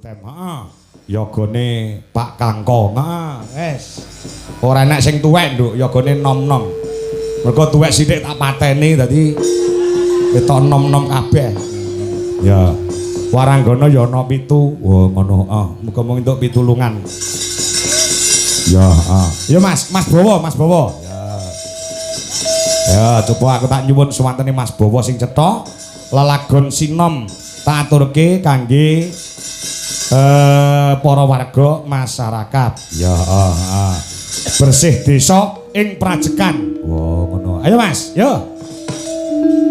Tem. Heeh. Yogane Pak Kangko. Heeh, wis. Ora enek sing tuwek, Nduk, yogane nom-nom. Mergo tuwek sithik tak pateni dadi ketok nom-nom kabeh. Ya. Waranggana ya ana 7. Wah, ngono. Heeh, muga-muga entuk pitulungan. Ya, heeh. Ya Mas, Mas Bowo, Mas Bowo. Ya. Ya, coba aku tak nyuwun suwantene Mas Bowo sing cetha lelagon sinom tak aturke kangge para warga masyarakat. Ya, heeh. Bersih desa ing Prajekan. Wah, ngono. Ayo Mas, yo.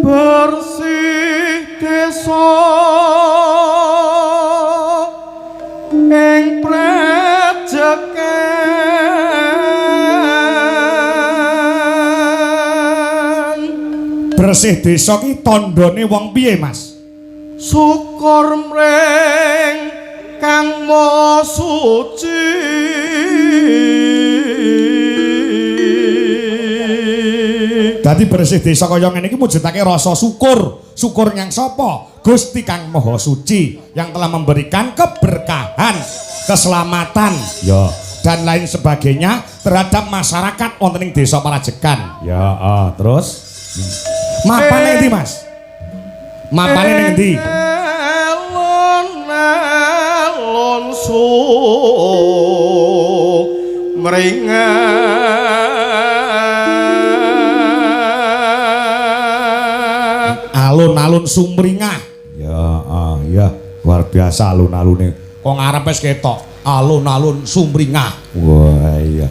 Bersih desa ing Prajekan. Bersih desa ki tandane wong piye, Mas? Syukur mring Kang Maha Suci. Dadi bersih desa kaya ngene iki mujudake rasa syukur. Syukur nyang sapa? Gusti Kang Maha Suci yang telah memberikan keberkahan, keselamatan, ya, dan lain sebagainya terhadap masyarakat wonten ing desa Prajekan. Ya, terus mapane endi, Mas? Mapane ning endi? Alun-alun sumringah. Alun-alun sumringah. Ya, ya, luar biasa alun-alune. Kok ngarep wis ketok alun-alun sumringah. Wah, iya.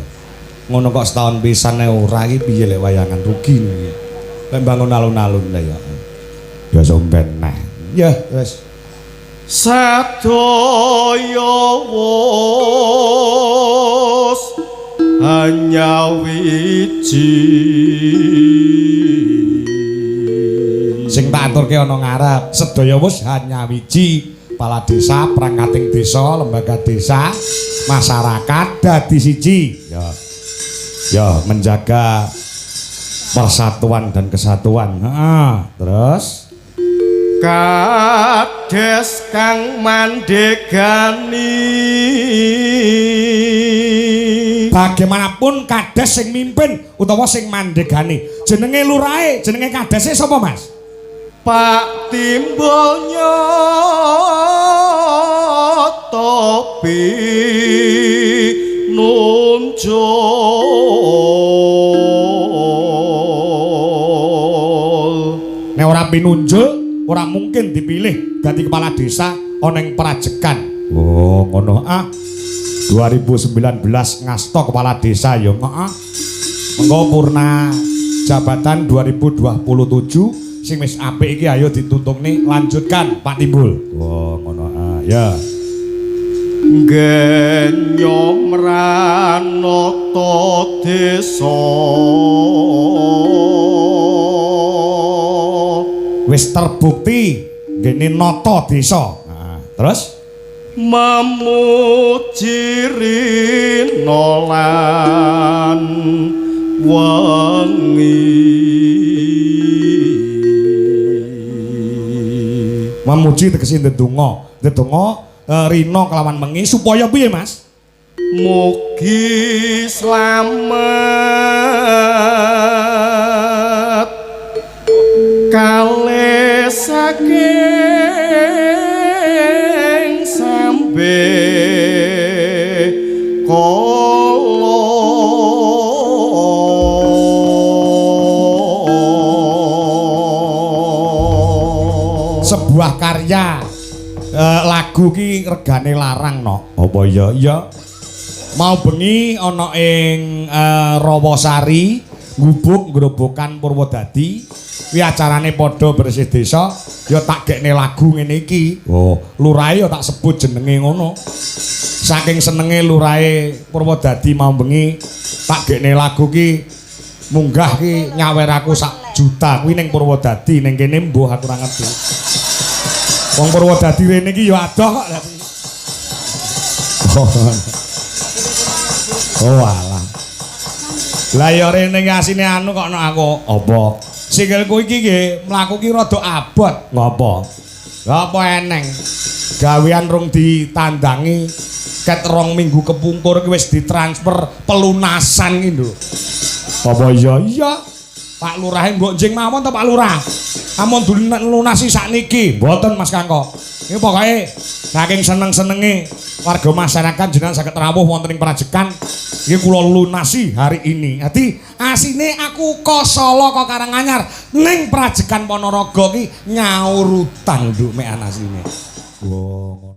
Ngono kok setahun pisan ora iki piye lek wayangan rugi iki. Lek bangun alun-alun lah ya. Ya somben neh. Ya, wis. Sadaya wus hanya wiji. Sing tak aturke ana ngarep, sedaya wus hanya wiji. Kepala desa, perangkating desa, lembaga desa, masyarakat dadi siji. Ya. Ya, menjaga persatuan dan kesatuan. Heeh, terus Kades kang mandegani. Bagaimanapun kades sing mimpin utawa sing mandegani, jenenge lurahe, jenenge kadese sapa, Mas? Pak Timbul nyoto pinunjul. Nek ora pinunjul, ora mungkin dipilih dadi kepala desa ana ing Prajekan. Oh, ngono ah. 2019 ngasta kepala desa ya heeh. Mengko purna jabatan 2027 sing wis apik iki ayo dituntukne lanjutkan Pak Timbul. Oh, ngono ah. Ya. Genyo mranata desa. Wis terbukti ngene nata desa. Heeh. Terus memuji rina lan wengi. Memuji tegese ndedonga. Ndedonga rina kelawan wengi supaya piye, Mas? Mugi slamet kalih saking sambe kala. Sebuah karya lagu ki regane larang no. Apa ya? Ya. Mau bengi ana ing Rawasari ngubuk Grobogan Purwodadi kuwi acarane padha bersih desa ya tak gekne lagu ngene iki. Oh, lurahe ya tak sebut jenenge ngono. Saking senenge lurahe Purwodadi mau bengi tak gekne lagu ki munggah ki nyawer aku sak juta kuwi ning Purwodadi, ning kene mbuh aku ora ngerti. Wong Purwodadi rene iki ya adoh kok. Oh alah. Lah ya rene iki asine anu kok nek aku apa? Sikilku iki nggih mlaku ki rada abot. Ngopo? Lah apa eneng? Gawean rung ditandangi ket 2 minggu kepungkur ki wis ditransfer pelunasan ki lho. Apa iya? Iya. Pak Lurah mbok njing mawon to, Pak Lurah. Ampun dilunasi sakniki. Mboten, Mas Kangko. Iki pokoke saking seneng-senenge warga masyarakat jenengan saged rawuh wonten ing Prajekan, iki kula lunasi hari ini. Dadi asine aku ko Solo, ko Karanganyar ning Prajekan Ponorogo ki nyaur utang, Nduk, mek asine. Wah, ngono.